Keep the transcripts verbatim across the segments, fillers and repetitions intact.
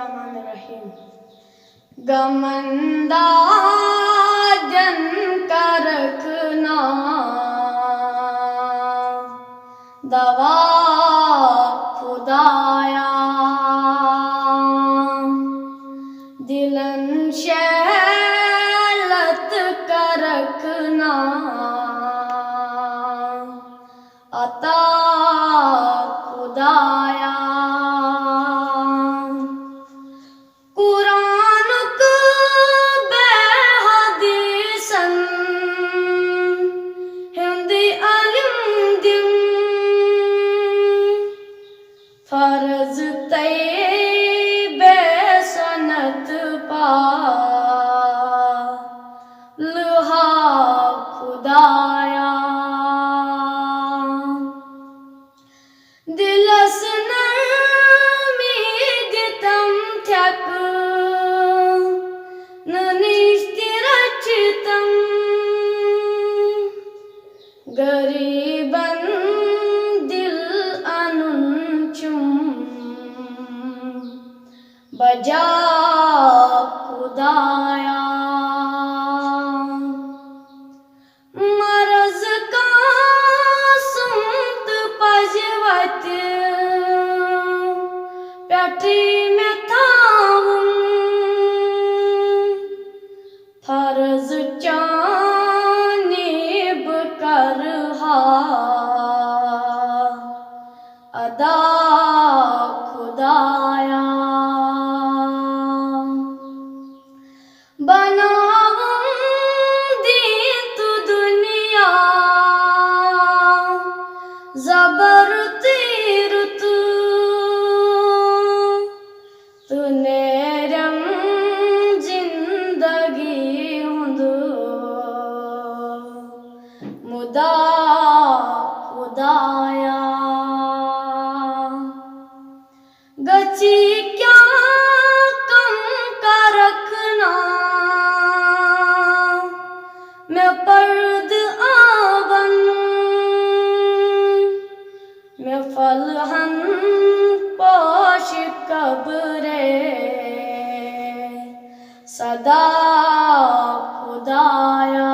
الرحمن الرحیم۔ غمن دادن کرکھ نا دوا خدایا، دلن شہلت کرکھ نا عطا خدایا۔ قرآنُک بے حدیثن ہُنٛد علم دِن فرض، تَے بے سنت پالہا خدایا۔ دلس نرمی دِتم تھٮ۪کہٕ نہٕ نِش تہِ رٔچھتم۔ غریبن دل انُن چھُم بجا خدایا۔ مرض کانٛہہ سُنٛد پزِ وتہِ پٮ۪ٹھٕے مےٚ تھاوُن۔ فرض چانی بہٕ کرٕ ہا ادا خدایا۔ بناوُن دیٖن تہٕ دُنیا زبر تہٕ رُت، تہٕ نیرم زندگی ہُنٛد مُدا خدایا۔ گژھی کیٛاہ کم کرکھ نا مےٚ پردٕ آبن، مےٚ پھلہن پوش قبرے صدا خدایا۔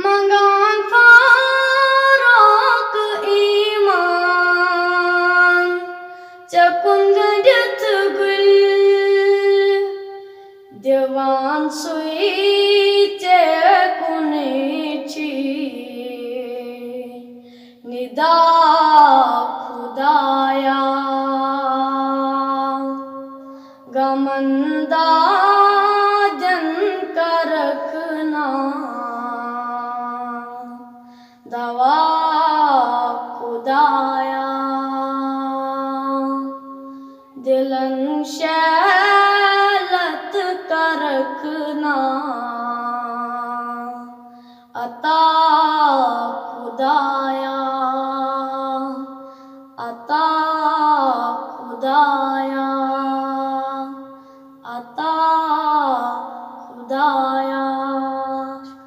منگان فاروق ایمان ژےٚ کُن گٔنٛڈِتھ گُلۍ، دِوان سُے ژےٚ کُنٕے چھی ندا خدایا۔ غمن دادن کرکھ نا دوا